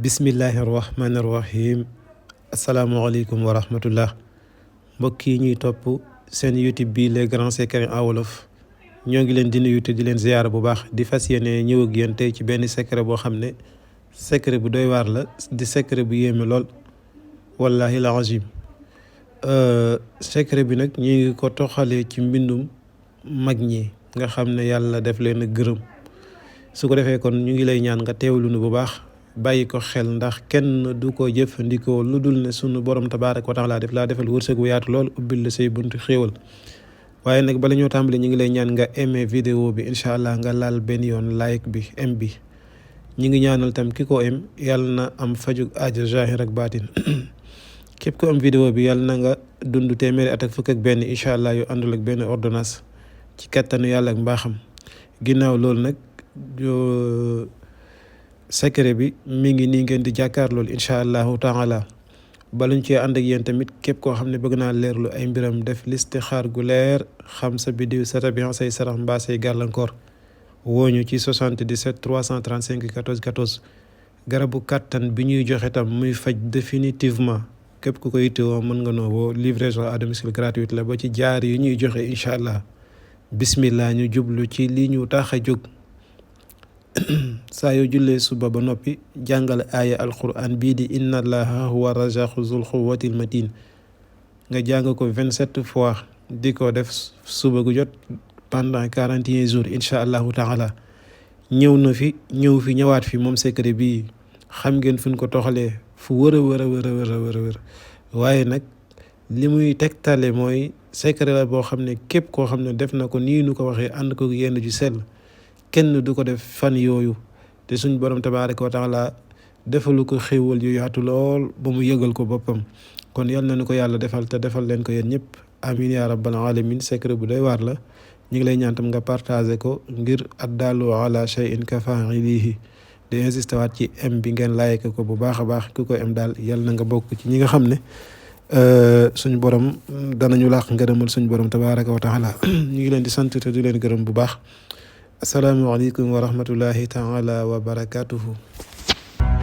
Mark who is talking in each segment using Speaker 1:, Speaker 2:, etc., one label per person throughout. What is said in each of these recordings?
Speaker 1: bismillahi rahmaani rahim asalaamaaleykum wa rahmatullah mbokk yi ñuy topp seen YouTube bi les grands secrets en wolof ñoo ngi leen di nuyu te di leen ziyaara bu baax di fas yéene ñëw ak yéen tey ci benn secret boo xam ne secret bu doy waar la di secret bu yéeme lool wallahi la azim secret bi nag ñu ngi ko toxalee ci mbindum mag ñi nga xam ne yàlla def leen gërëm su ko defee kon ñu ngi lay ñaan nga teewlu nu bu baax bàyyi ko xel ndax kenn du ko jëfandikoo lu dul ne sunu borom tabaaraka wa taala def laa defal wërsëg bu yaatu lool ubbil la say buntu xéewal waaye nag bala ñoo tàmbali ñu ngi lay ñaan nga aimé vidéo bi incha allah nga laal benn yoon like bi m bi ñu ngi ñaanal tam ki ko am yàlla na am fajug aajo zahir ak baatin képp ko am vidéo bi yàlla na nga dund téeméeri at ak fukk ak benn incha allah yu àndul ak benn ordonnance ci kattanu yàlla ak mbaaxam ginnaaw loolu nag secret bi mi ngi nii ngeen di jàkkaar loolu incha allahu taala baluñ cee ànd ak yéen tamit képp koo xam ne bëgg naa leerlu ay mbiram def listixaar gu leer xam sa biddiw sa tabian say sarax mbaa say gàllankoor wooñu ci 77 335 14 14 garabu kàttan bi ñuy joxe tam muy faj définitivement képp ku ko yittewoo mën nga noo woo livraison à domicile gratuite la ba ci jaar yu ñuy joxe incha allah bismillah ñu jublu ci li ñu tax a jóg saa yoo jullee suba ba noppi jàngal aaya alquran bii di inna allaha huwa razaqu zul quwwatil matin nga jàng ko 27 fois di ko def suba gu jot pendant 41 jours incha allahu taala ñëw fi ñëwaat fi moom secret bii xam ngeen fu ñu ko toxalee fu wër a wër waaye nag li muy tegtale mooy secret la boo xam ne képp koo xam ne def na ko nii nu ko waxee ànd ko yenn ju sell kenn du ko def fan yooyu te suñ borom tabaaraka wa taala defalu ko xéewal yu yaatu lool ba mu yëgal ko boppam kon yal na nu ko yàlla defal te defal leen ko yéen ñëpp amin ya rabbal alamin secret bu doy waar la ñu ngi lay ñaan tam nga partagé ko ngir addaalu ala shay'in ka fa'ilihi di insisté waat ci m bi ngeen like ko bu baax a baax ku ko am daal yal na nga bokk ci ñi nga xam ne suñu borom danañu làq ngërëmal suñu borom tabaaraka wa taala ñu ngi leen di sant te di leen gërëm bu baax asalaamaaleykum wa rahmatullahi taala wa barakatuhu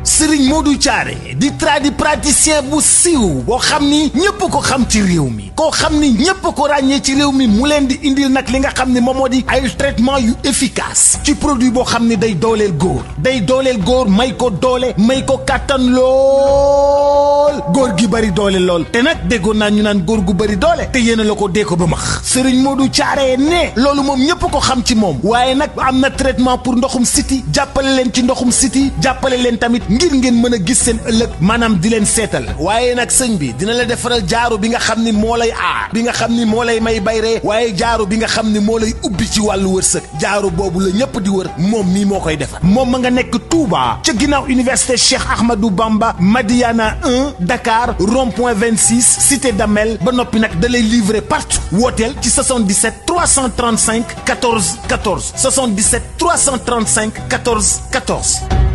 Speaker 2: Serigne Modou Thiaré di tradipraticien bu siiw boo xam ni ñëpp ko xam ci réew mi koo xam ni ñëpp ko ràññee ci réew mi mu leen di indil nag li nga xam ne moom moo di ay traitement yu efficace ci produit boo xam ni day dooleel góor may ko doole may ko kàttan lool góor gi bari doole lool te nag déggoon naa ñu naan góor gu bari doole te yéen a la ko dee ko ba max Serigne Modou Thiaré ne loolu moom ñëpp ko xam ci moom waaye nag am na traitement pour ndoxum siti jàppale leen ci ndoxum siti jàppale leen tamit ngir ngeen mën a gis seen ëllëg maanaam di leen seetal waaye nag sëñ bi dina la defaral jaaro bi nga xam ni moo lay aar bi nga xam ni moo lay may bayre waaye jaaro bi nga xam ni moo lay ubbi ci wàllu wërsëg jaaro boobu la ñëpp di wër moom mii moo koy defar moom ma nga nekk Touba ca ginnaaw université Cheikh Ahmadou Bamba Madiana 1 Dakar rond-point 26 cité d'Amel ba noppi nag da lay livrer partout wooteel ci 77 335 14 14 77 335 14 14